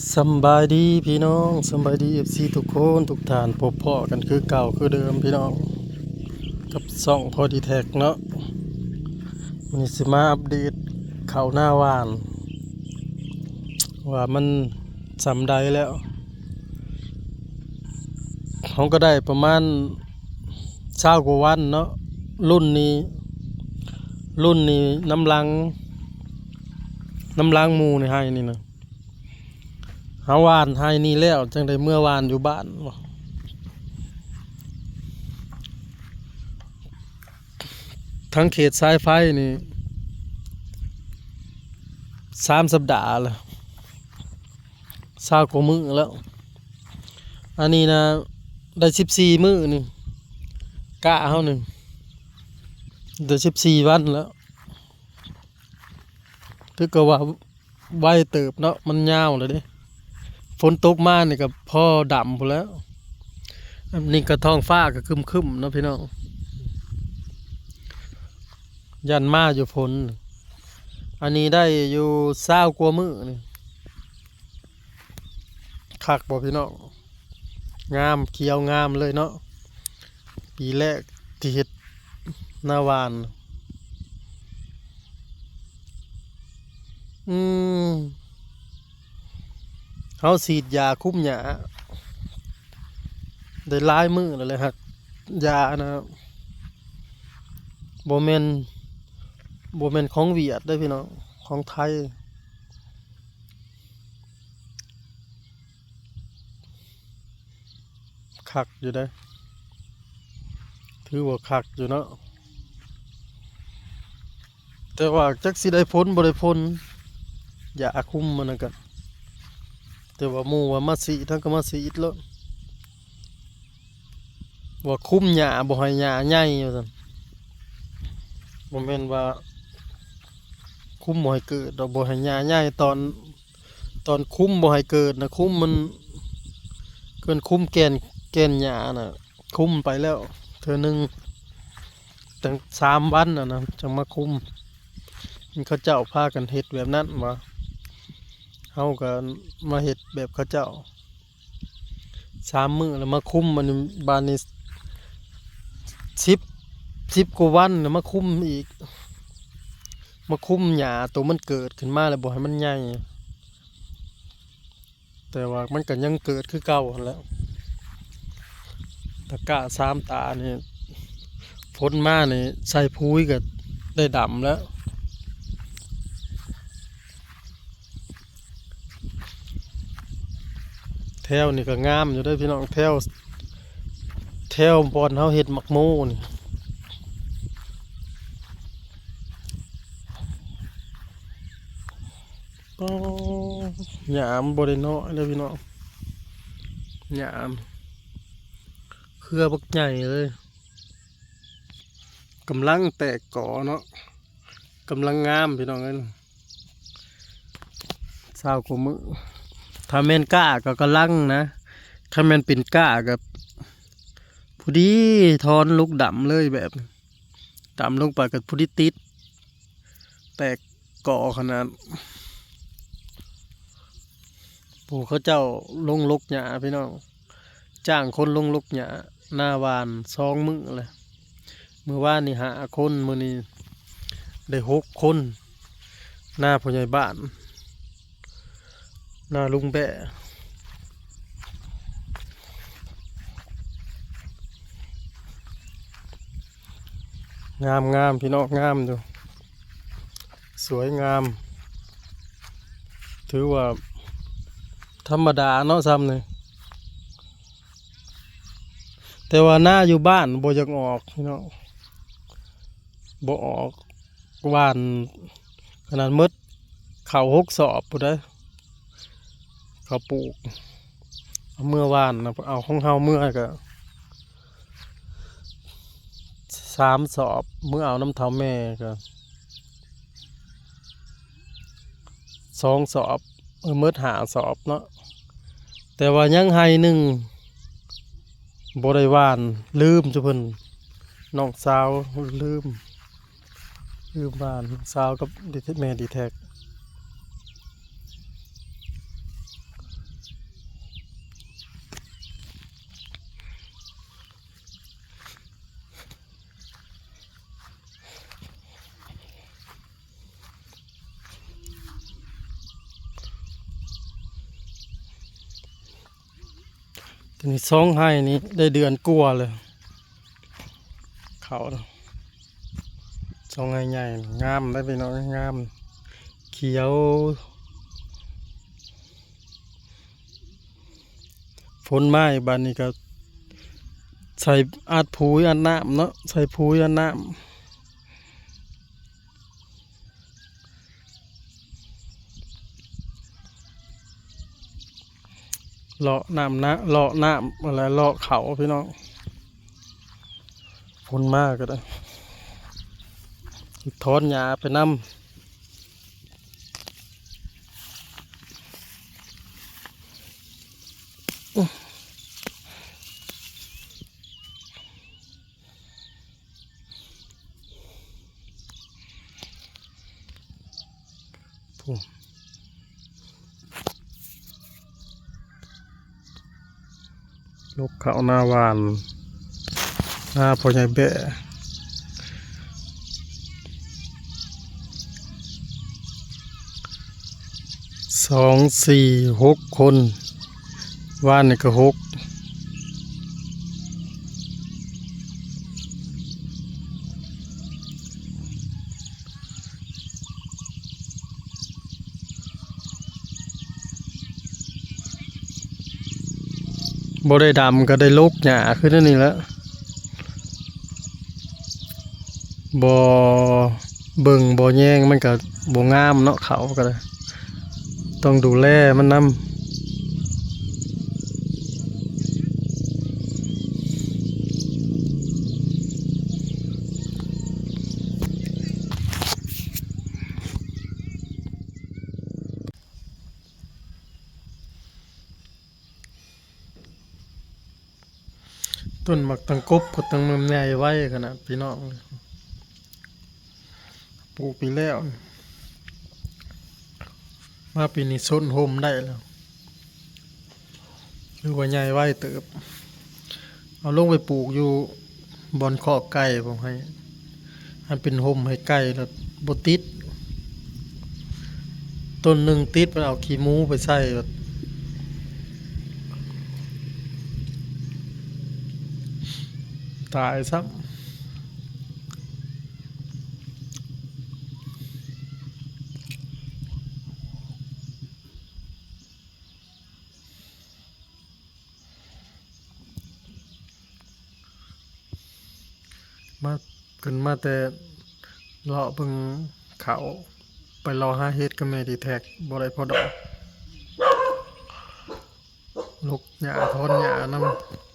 ສຳບາຍດີພີ່ນ້ອງ ສຳບາຍດີເອັຟຊີທຸກຄົນທຸກທ່ານ ພົບພໍ້ກັນຄືເກົ່າຄືເດີມພີ່ນ້ອງ ກັບຊ່ອງພໍດີແທັກເນາະ. ມື້ນີ້ຊິມາອັບເດດເຂົ້ານາຫວ່ານ ວ່າມັນສ່ຳໃດແລ້ວ. ເຮົາກໍໄດ້ປະມານຊາວກວ່າວັນເນາະ. ລຸ້ນນີ້ ລຸ້ນນີ້ນຳຫຼັງ ນຳຫຼັງໝູ່ໃນໄຮ່ນີ້ນະ. ເຮົາຫວ່ານໄຮ່ນີ້ແລ້ວ ຈັ່ງໄດ້ເມືອຫວ່ານຢູ່ບ້ານ. ທາງເຂດສາຍໄຟນີ້ ສາມສັບດາແລ້ວ ຊາວກວ່າມື້ແລ້ວ. ອັນນີ້ນະ ໄດ້ສິບສີ່ມື້ນີ້ ກະເຮົານີ້ ໄດ້ສິບສີ່ວັນແລ້ວ. ຖືກະວ່າໄວເຕີບເນາະ ມັນຍາວແລ້ວເດ້. ຝົນຕົກມານີ້ກະພໍດຳພຸ້ນແລ້ວ. ອັນນີ້ກະທ້ອງຟ້າກະຄຶ້ມໆເນາະພີ່ນ້ອງ ຢ້ານມາຢູ່ຝົນ. ອັນນີ້ໄດ້ຢູ່ຊາວກວ່າມື້ນີ້. ຄັກບໍ່ພີ່ນ້ອງ? ງາມ ຂຽວງາມເລີຍເນາະ. ປີແລກທີ່ເຮັດນາຫວ່ານ. ອືມ ເຮົາສີດຢາຄຸມຫຍ້າໄດ້ຫຼາຍມື້ແລ້ວແຫຼະ ຫາກຢານະ ບໍ່ແມ່ນ ບໍ່ແມ່ນຂອງຫວຽດເດ້ພີ່ນ້ອງ ຂອງໄທ. ຄັກຢູ່ເດ້ ຖືວ່າຄັກຢູ່ເນາະ. ແຕ່ວ່າຈັກຊິໄດ້ຜົນບໍ່ໄດ້ຜົນ ຢາຄຸມມັນນະກະ ແຕ່ວ່າໝູ່ວ່າມາສີດ ເຮົາກະມາສີດໂລດ. ວ່າຄຸມຫຍ້າບໍ່ໃຫ້ຫຍ້າໃຫຍ່ວ່າຊັ້ນ. ບໍ່ແມ່ນວ່າຄຸມບໍ່ໃຫ້ເກີດດອກ ບໍ່ໃຫ້ຫຍ້າໃຫຍ່. ຕອນ ຕອນຄຸມບໍ່ໃຫ້ເກີດນະ ຄຸມມັນ ເອີ້ນຄຸມແກ່ນ ແກ່ນຫຍ້ານະ ຄຸມໄປແລ້ວເທື່ອໜຶ່ງ ຕັ້ງສາມວັນຫັ້ນນະ ຈັ່ງມາຄຸມ. ເຂົາເຈົ້າພາກັນເຮັດແບບນັ້ນວ່າ ເຮົາກະມາເຮັດແບບເຂົາເຈົ້າ. ສາມມື້ແລ້ວມາຄຸມ ບາດນີ້ ບາດນີ້ ສິບ ສິບກວ່າວັນແລ້ວມາຄຸມອີກ ມາຄຸມຫຍ້າໂຕມັນເກີດຂຶ້ນມາແລ້ວບໍ່ໃຫ້ມັນໃຫຍ່. ແຕ່ວ່າມັນກະຍັງເກີດຄືເກົ່າຫັ້ນແຫຼະ. ຕະກ້າສາມຕານີ້ ຝົນມານີ້ໃສ່ປຸ໋ຍກະໄດ້ດຳແລ້ວ. ແຖວນີ້ກະງາມຢູ່ເດີພີ່ນ້ອງ ແຖວ ແຖວບ່ອນເຮົາເຮັດໝາກໂມນີ້. ໂອ້ ຫຍ້າມັນບໍ່ໄດ້ນ້ອຍເດີພີ່ນ້ອງ ຫຍ້າເຄືອບັກໃຫຍ່ເລີຍ. ກຳລັງແຕກກໍເນາະ ກຳລັງງາມພີ່ນ້ອງເອີຍ ຊາວກວ່າມື້. ຖ້າແມ່ນກ້າກໍກຳລັງນະ ຄັນແມ່ນເປັນກ້າກໍພໍດີ ຖອນລົງດຳເລີຍ ແບບດຳລົງໄປກໍພໍດີຕິດ ແຕກກໍຂະໜາດ. ຜູ້ເຂົາເຈົ້າລົງລົກຫຍ້າພີ່ນ້ອງ ຈ້າງຄົນລົງລົກຫຍ້າ ນາຫວ່ານສອງມື້ແລ້ວ. ມື້ວານນີ້ຫ້າຄົນ ມື້ນີ້ໄດ້ຫົກຄົນ. ນາຜູ້ໃຫຍ່ບ້ານ ນາລຸງແບ້ ງາມໆ ພີ່ນ້ອງ ງາມຢູ່ ສວຍງາມ ຖືວ່າທຳມະດາເນາະ ຊ່ຳນີ້. ແຕ່ວ່ານາຢູ່ບ້ານບໍ່ຢາກອອກພີ່ນ້ອງ ບໍ່ອອກ ຫວ່ານຂະໜາດໝົດເຂົ້າຫົກສອບພຸ້ນໃດ ເຂົ້າປູກ ເອົາເມືອຫວ່ານນະ ເອົາຂອງເຮົາເມືອກະສາມສອບ ເມືອເອົານຳເຖົ້າແມ່ກະ ສອງສອບ ເອີ ໝົດຫ້າສອບເນາະ. ແຕ່ວ່າຍັງໄຮ່ໜຶ່ງບໍ່ໄດ້ຫວ່ານ ລືມຈຸເພິ່ນ ນ້ອງສາວລືມ ລືມຫວ່ານ ນ້ອງສາວກັບດີແທັກ ແມ່ດີແທັກ. ຕົວນີ້ ສອງໄຮ່ນີ້ໄດ້ເດືອນກວ່າແລ້ວ ເຂົ້າ ສອງໄຮ່ໃຫຍ່ ງາມເດ້ພີ່ນ້ອງ ງາມ ຂຽວ. ຝົນມາອີກ ບາດນີ້ກໍໃສ່ ອັດປຸ໋ຍອັດນ້ຳເນາະ ໃສ່ປຸ໋ຍອັດນ້ຳ ເລາະນ້ຳນະ ເລາະນ້ຳ ແລະ ເລາະເຂົ້າພີ່ນ້ອງ. ຝົນມາກໍໄດ້ ຖອນຫຍ້າໄປນຳ. ລົກເຂົ້ານາຫວ່ານ ນາພໍ່ໃຫຍ່ແບ້ ສອງ ສີ່ ຫົກຄົນ ວານນີ້ກໍຫົກ. ບໍ່ໄດ້ດຳກໍໄດ້ລົກຫຍ້າຄືແນວນີ້ແຫຼະ ບໍ່ເບິ່ງບໍ່ແຍງມັນກໍບໍ່ງາມເນາະ ເຂົ້າກໍໄດ້ ຕ້ອງດູແລມັນນຳ. ຕົ້ນໝາກຕັງກົບກໍຕັ້ງໃຫຍ່ໄວຂະໜາດ ພີ່ນ້ອງ. ປູກປີແລ້ວ ມາປີນີ້ຊົນຮົ່ມໄດ້ແລ້ວ ຖືວ່າໃຫຍ່ໄວເຕີບ. ເອົາລົງໄປປູກຢູ່ບ່ອນຄອກໄກ່ພຸ້ນ ໃຫ້ ໃຫ້ເປັນຮົ່ມໃຫ້ໄກ່ ແລ້ວບໍ່ຕິດ. ຕົ້ນໜຶ່ງຕິດ ມັນເອົາຂີ້ໝູໄປໃສ່ ແລ້ວຕາຍຊ້ຳ. ມາ ຂຶ້ນມາແຕ່ເລາະເບິ່ງເຂົ້າ ໄປເລາະຫາເຫັດກັບແມ່ດີແທັກ ບໍ່ໄດ້ພໍດອກ ລົກຫຍ້າ ຖອນຫຍ້ານຳ.